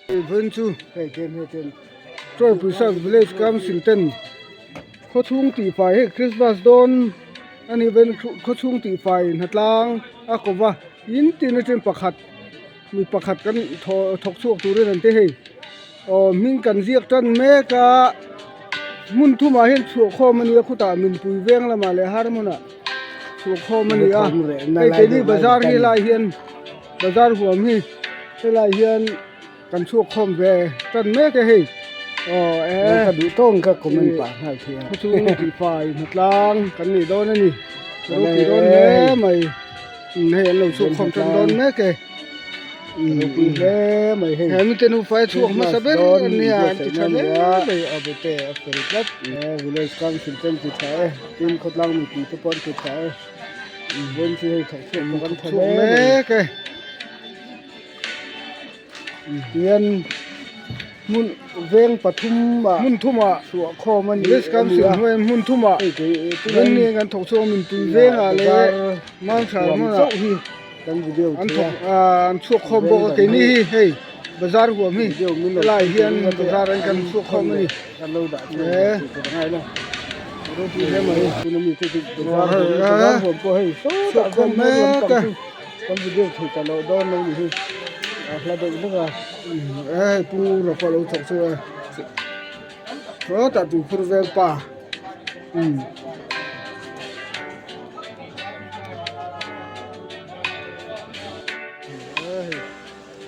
Vawiin chu Tawipui South Village Council ten khawchhung tihfai hei Christmas dawn a nih vawiin khawchhung tihfai hnatlang a ko va in tin atang pakhat mi pakhat kan thawk chhuak turin an ti hei aw hming kan ziak tan mek a hmun thumah hian chhuah khawm a ni a khutah minpui veng lamah leh har hmunah chhuah khawm a ni a hei keini bazar hi helaiah hian. Bazar huam hi helai hian kan chhuak khawm ve tan mek e hei aw e ka duh tawng ka comment pah nghal thei a khawchhung tihfai hnatlang kan nei dawn a ni ka ropui dawn hle mai hei an lo chhuak khawm tan dawn mek e ropui hle mai hei he mite nufa hi chhuak hmasa ber an nia an ti tha hle mai a bete a fel tlat village council ten ti tha e tin khawtlang mipui te pawh an ti tha e. Vawiin chu hei thawk chhuak bawk an tha hle mek e tihian hmun veng pathum ah hmun thum ah chhuah khawm a ni village council hnuaiah hmun thum ah veng nge kan thawk chhuak a mipui veng ah leh mangthar hmun ah an thawk ah an chhuak khawm bawk a keini hi hei bazar huam hi helai hian bazar an kan chhuak khawm a ni.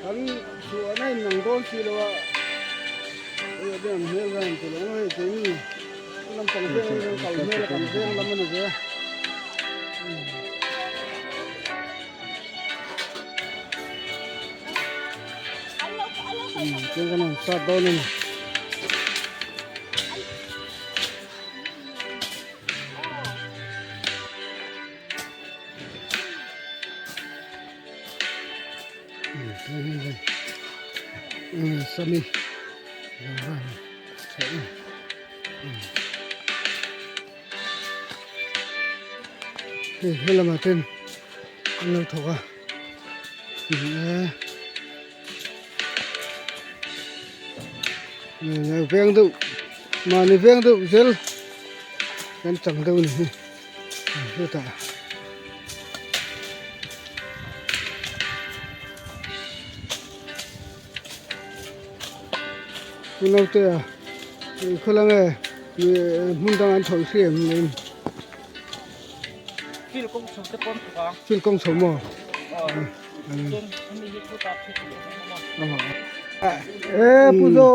Kan chhuah na in ang dawn si lo a, hei a biang hmel vel ang ti lo hei keini lampang veng hi kan kal hmel a kan veng lam a ni ve a. Chuan kan han start dawn a ni. Sami hei helamah ten an lo thawk a veng deuh mahni veng deuh zel kan chang deuh a ni hi. Hetah Pu Nautea khaw nge hmun dang an chho hri em em Field kawng chho te pawn thawk ang. Field kawng chho maw? Aw. E Pu Zo.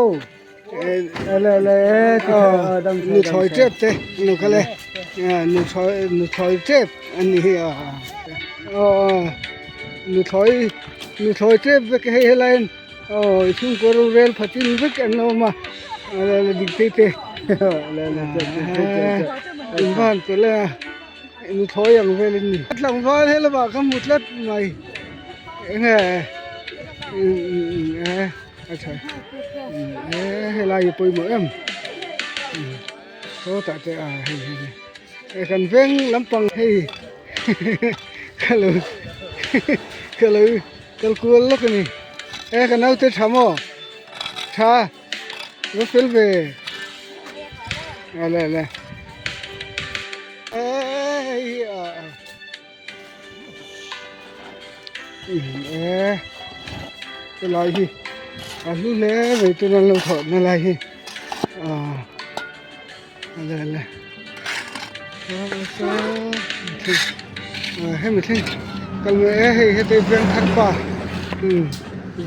Nuthlawi tep te nu kha le nuthlawi nuthlawi tep a ni hi a aw nuthlawi nuthlawi tep vek hei helai in aw chhungkaw rorel phatin vek an lo awm a dik te te in van tel a nuthlawi ang vel in ni tlangval helamah ka hmu tlat mai enge. A tha e helai hi pawimawh em sawtah te a hei hei hei kan veng lampang hei ka lo ka lo kal kual lawk a ni e ka naute tha maw tha va fel ve ale ale e hei hi a e helai hi a hlu hle mai tuna an lo thawh na lai hi ah ale ale ah hemi thleng kal mai e hei heti veng thar pa umm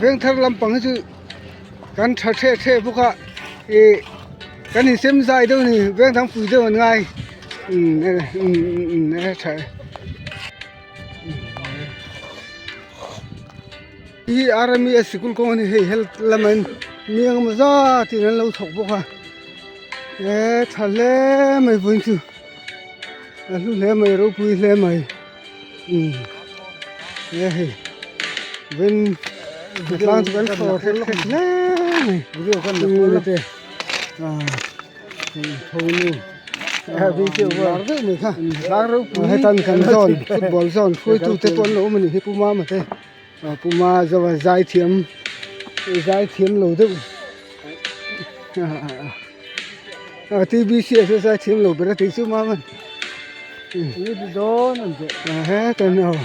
veng thar lampang hi chu kan tha the the bawk a ih kan insem zai deuh a ni veng dang pui deuh an ngai umm umm a tha e hi army a sikul kawng a ni hei hel lamah hian mi engemaw zat in an lo thawk bawk a e tha hle mai vawiin chu a hlu hle mai ropui hle mai umm e hei vawiin tlang chu kan thlawr hlek hlek hle mai te ah hetan kan zawn football zawn hruaitu te pawh an lo awm a ni hi Pu Mama te Pu Ma zawa zai thiam. Zai thiam lo deuh a TBC ah chuan zai thiam lo ber a tih chu mam a he tan aw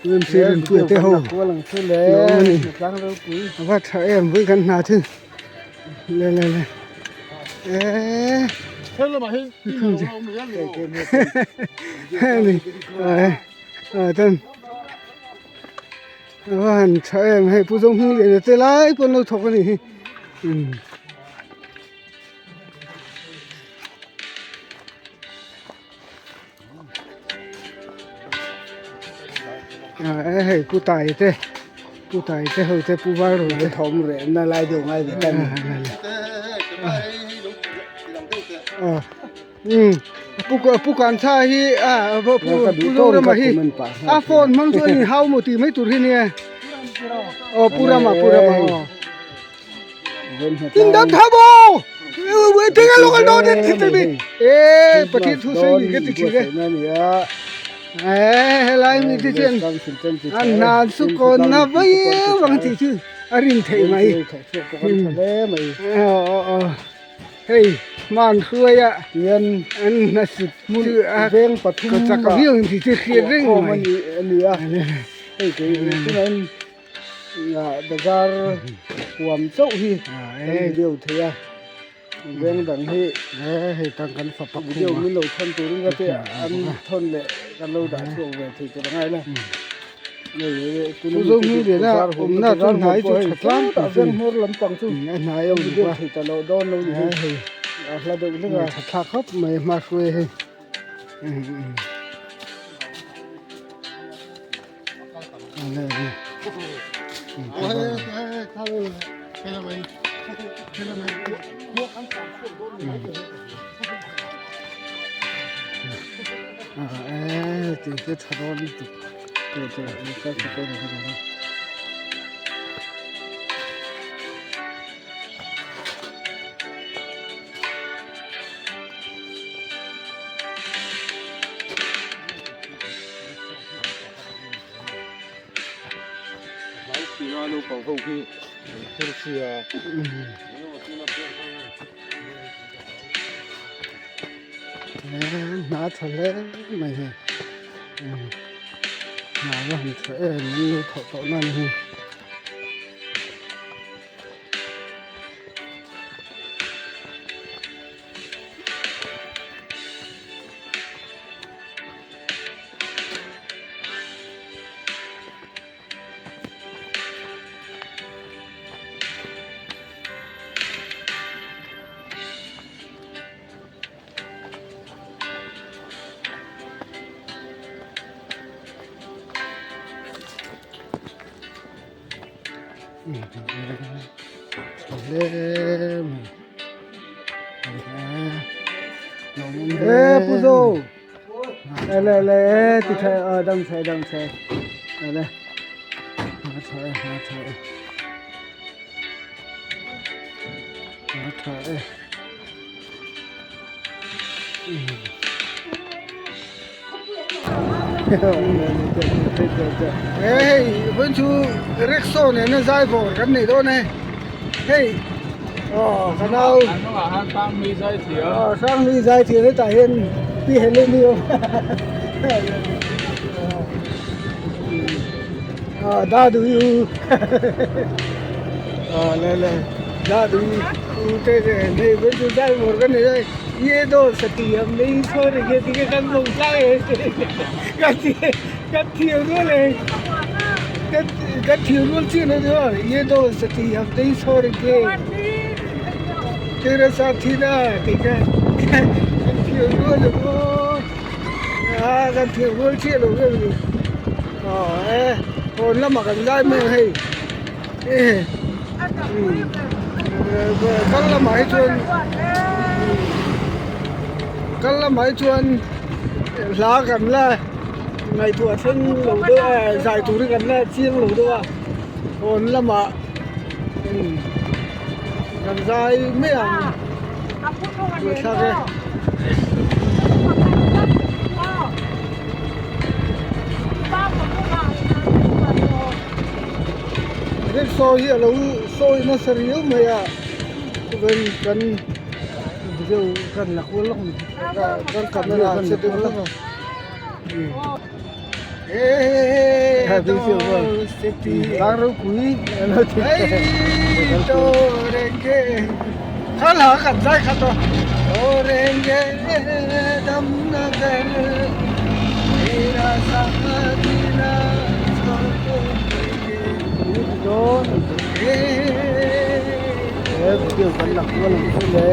UMC rinpuia te ho lo awm a ni a va tha em vui kan hna chu le le le eee hemi ah tan. A va han tha em hei pu zawng hming lian te lai pawh an lo thawk a nih hi umm. A hei pu tai te pu tai te ho te pu var ro te thawm reh na lai deuh ngai ve ta ni. Umm pu pu Kantha hi a pu pu Zorama hi a phone hmang chu a ni hau maw tih mai tur hi nia aw pu Rama pu Rama aw in dam tha maw tinge lo kal dawn in thil mi e Pathian thu sawi mi ka ti thin e e helai mi te chuan an hna an su kawn na vai vang tih chu a rin theih mai aw aw aw. Hei hman hruai a tian an hnasut hmun chu a veng pathum ka chak viau ang tih chu hriat reng khawm mai ani ani a hei kei tunah ah bazar huam chauh hi kan video thei a veng dang hi hei tang kan fapa video min lo thawn turin ka te an thawn leh kan lo dah chhuak ve thei tur angai la. Chu zo hming lian a awmna chu hnai chu tha tlang tak a ni a hnai a awm bawk a hei tha thlak khawp mai hma hruai hei e tih te tha dawn lutuk. Hna tha hle mai hei hna va han tha em an lo thawh tawh na ni hi. Ê pu Dô le le ti thei a dang thei dang thei le a tha e a tha e a tha e Hei vawiin chu rickshaw nena zai vawr kan nei dawn e hei aw ka nau aw Hranghlui zai thiam hetah hian pi Helen-i a awm a Daduhi u aw le le Daduhi u te hei vawiin chu zai vawr kan nei dawn e. Ye do sati am nei chhawr enge ti ke kan bawng tlang e ka ti ka thiam rual e ka ka thiam rual chiah lo chu ye do sati am nei chhawr enge tera sathi na ti ka ka thiam rual lo a ka thiam rual chiah lo nge ni aw e pawn lamah kan zai mai ang hei Kal lamah hi chuan kal lamah hi chuan hla kan la ngaihtuah thleng lo deuh a zai tur hi kan la chiang lo deuh a pawn lamah kan zai mai ang ngaihthlak e. Rickshaw hi a lo. sawi nasa riau mai a chuan kan video kan la kual lawk mai kan camera a che deuh hlek a. Tlang ropui he video kan la kual ang chu le.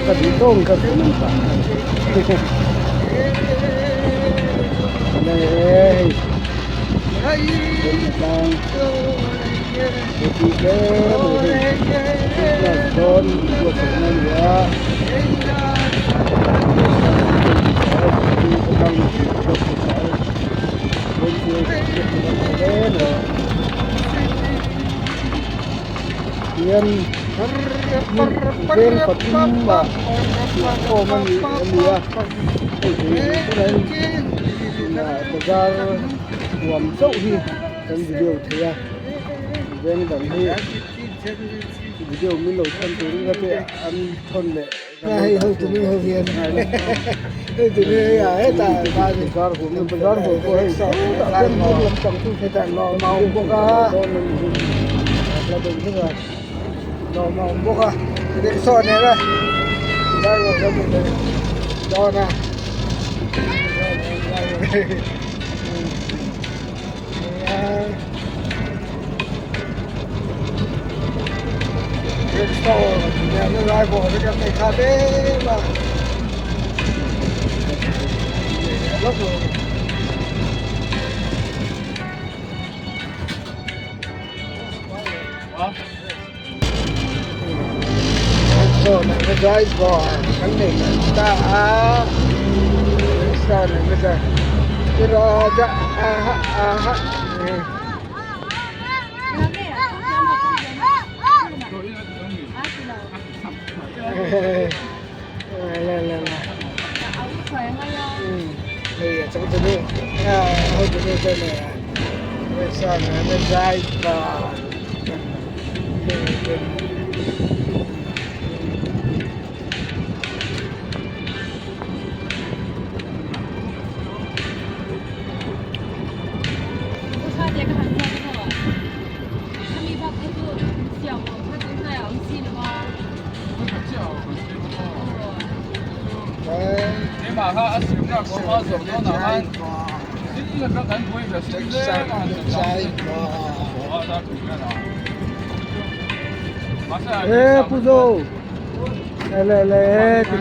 Ka duh tawng ka duh nang ta hei Christmas dawn buatsaihna a ni a hian veng pathum ah inkhawm a ni a hei hi bazar huam chauh hi kan video thei a veng dang hi video min lo thawn turin ka te an thawn leh hei ho tu mi ho hian hei tu mi hei a hetah bazar huam bazar huam pawh hei sawtah khian hmun lampang chu hetah lawm a awm bawk a la deuh hlek a lawm a awm bawk a rickshaw nen a driver kan hmu thei dawn a. Ta a Ê Puzo lẹ lẹ thì